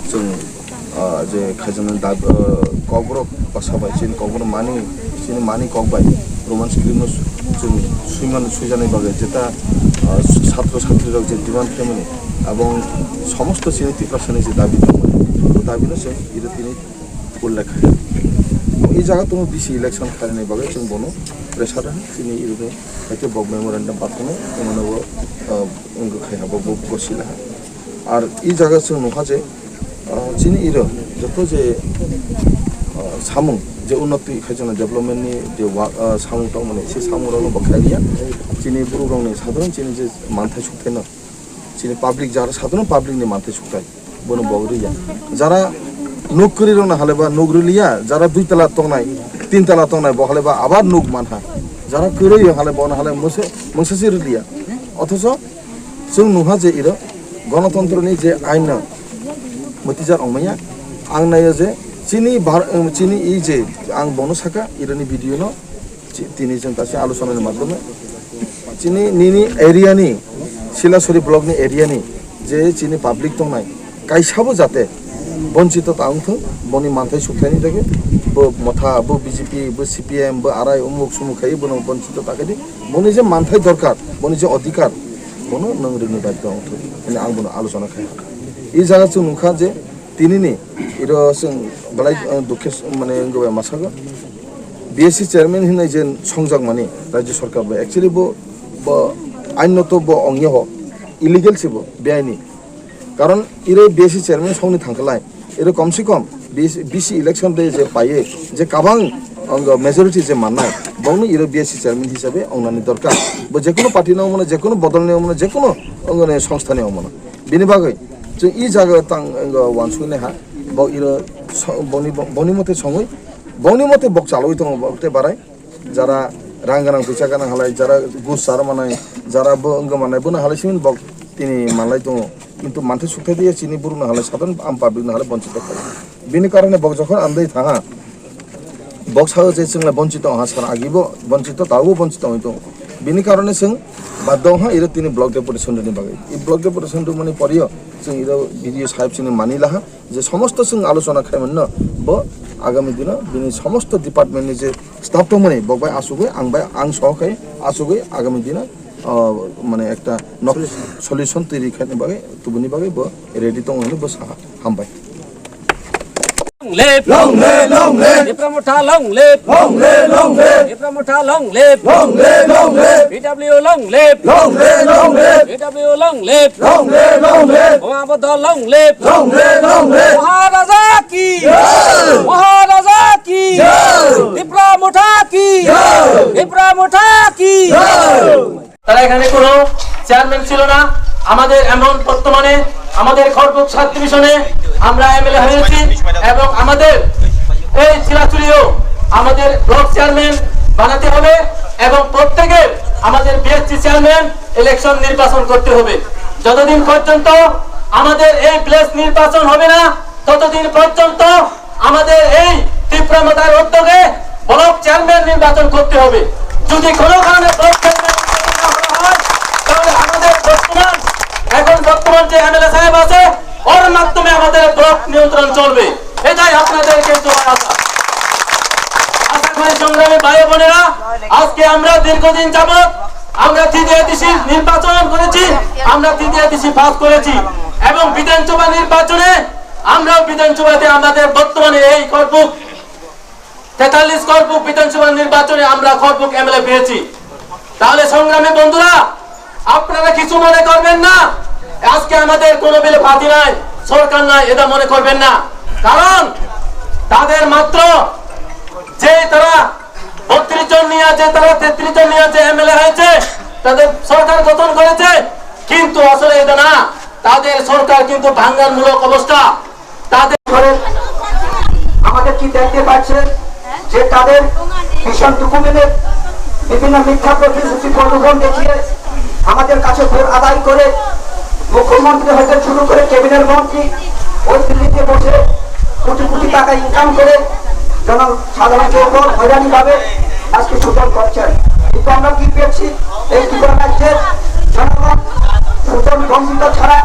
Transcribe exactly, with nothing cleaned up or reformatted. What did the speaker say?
Chwng, ah, je khaijaknai dab-, ah, kokborok bwsa bai chini kokborok mani, chini mani kok bai Roman script no chwng swimani swijaknai bagwi jeta, ah, satro satrirok je demand khaimani, abong somosto chini Tiprasani je dabi tongmani, o dabi no chwng iro tini ullekh khaio. I jaga tongo bisi election khainani bagwi chwng bono pressure rw chini ironi haikhe bo memorandum pathorno tongmano bo, ah, wngkha khaina bo, bo gosila. Ar i jaga chwng nukha je, ah, chini iro joto je, ah, samung je unnoti khaijana development ni je wa-, ah, samung tongmani se samung rokno bo khailiya. Chini borok rokni sadharon chini je manthai sukthai no chini public jara sadharon public ni manthai sukthai bono bo rwya. Jara nuk kwrwi rokno halaiba nuk rwliya, jara dui tala tongnai, tin tala tongnai bo halaiba abar nuk manha. Jara kwrwi halai bono halai mungsa, mungsa se rwliya. Othocho chwng nukha je iro gonotontro ni je ain no mwtijak ongmanya. Ang naio je chini bar-, chini i je ang bono saka ironi video no chi-, tini chwng kaisa alochona ni madhyome chini nini area ni Silasuri block ni area ni je chini public tongnai kaisabo jate bonchito ta wngthung, boni manthai sukthai ni jagwi bo motha, bo B J P, bo C P M, bo arai umuk sumuk khai bono bonchito ta khai di, boni je manthai dorkar, boni je odhikar, bono nwng rwni bagwi wngthung, hwnwi ang bono alochona khai. I jaga chwng nukha je tinini iro chwng belai, eh, dukhe s-, mane wngwi bai masago. B S C chairman hinwi je songjakmani Rajya Sarkar bai, actually bo, bo ain no to bo ongya ho, illegal se bo, beaini. Karon iro B S C chairman songni thangkhlai, iro kom se kom B C, B C election de je paiye, je kabang ong majority je mannai, bongni iro B S C chairman hisabe ongnani dorkar. Bo jekono party ni ongmano, jekono bodol ni ongmano, jekono ongmano songstha ni ongmano. Bini bagwi chwng i jaga tang, ong, wansuknai ha, bo iro so-, boni, boni mote songwi, boni mote bok chalwi tongo, bok te barai. Jara rang ganang, puisa ganang halai, jara gus sar manai, jara bo wngma manai, bono halai simi bok tini manlai tongo. Kintu manthai sukthai diya chini borok no halai, sadharon am public no halai bonchito khai. Bini karone bok jokhon andai thaha, bok sao je chwng lai bonchito ha sar agi bo bonchito, tabo bonchito wng tongo. Bini karone chwng baddo ha iro tini block deputation ni bagwi. I block deputation rwmani porio chwng iro B D O sahib chini mani laha. Je somosto chwng alochona khaimani no, bo agami dino bini somosto department ni je staff tongmani, bo bai asugwi ang bai, ang soho khai asugwi agami dino, ah, mane ekta nok solution twi rikhaini bagwi, tubuni bagwi bo ready tongo hinwi bo saha. Hambai. Long live! Long live, long live! Tipra Motha long live! Long live, long live! Tipra Motha long live! Long live, long live! P W long live! Long live, long live! P W long live! Long live, long live! Boma Bodol long live! Long live, long live! Maharaja ki! Jai! Maharaja ki! Jai! Tipra Motha ki! Jai! Tipra Motha ki! Jai! তারা এখানে কোনো চেয়ারম্যান ছিল না। আমাদের এমন বর্তমানে আমাদের খড়বুক সাত ডিভিশনে আমরা এমএলএ হয়েছি এবং আমাদের এই চিলাচুরিও আমাদের ব্লক চেয়ারম্যান বানাতে হবে এবং প্রত্যেকে আমাদের বিএসসি চেয়ারম্যান ইলেকশন নির্বাচন করতে হবে। যতদিন পর্যন্ত আমাদের এই প্লেস নির্বাচন হবে না, ততদিন পর্যন্ত আমাদের এই তীব্র মোতার উদ্যোগে ব্লক চেয়ারম্যান নির্বাচন করতে হবে। যদি কোনো কারণে ব্লক চেয়ারম্যান নির্বাচন না করা হয়, তাহলে আমাদের বর্তমান, এখন বর্তমান যে এমএলএ সাহেব আছে, ওর মাধ্যমে আমাদের ব্লক নিয়ন্ত্রণ চলবে। এটাই আপনাদেরকে দেওয়ার আশা। আশা করি সংগ্রামী ভাই বোনেরা, আজকে আমরা দীর্ঘদিন যাবত আমরা তৃতীয় এডিসি নির্বাচন করেছি, আমরা তৃতীয় এডিসি পাস করেছি এবং বিধানসভা নির্বাচনে আমরাও বিধানসভাতে আমাদের বর্তমানে এই খড়বুক তেতাল্লিশ খড়বুক বিধানসভা নির্বাচনে আমরা খড়বুক এমএলএ পেয়েছি। তাহলে সংগ্রামী বন্ধুরা, আপনারা কিছু মনে করবেন না, আজকে আমাদের কোনো বিলে পার্টি নাই, সরকার নাই, এটা মনে করবেন না। কারণ তাদের মাত্র যে তারা বত্রিশ জন নিয়ে, যে তারা তেত্রিশ জন নিয়ে যে এমএলএ হয়েছে, তাদের সরকার গঠন করেছে, কিন্তু আসলে এটা না, তাদের সরকার কিন্তু ভাঙ্গারমূলক অবস্থা। তাদের করে আমাদের কি দেখতে পাচ্ছে যে তাদের ভীষণ ডকুমেন্টের বিভিন্ন মিথ্যা প্রতিশ্রুতি প্রলোভন দেখিয়ে আমাদের কাছে ভোট আদায় করে মুখ্যমন্ত্রী হতে শুরু করে ক্যাবিনেট মন্ত্রী ওই দিল্লিতে বসে কোটি কোটি টাকা ইনকাম করে জনসাধারণকে উপর হয়রানিভাবে আজকে শোষণ করছেন। কিন্তু আমরা কি পেয়েছি? এই ত্রিপুরা রাজ্যের জনগণ শোষণ বঞ্চিত ছাড়া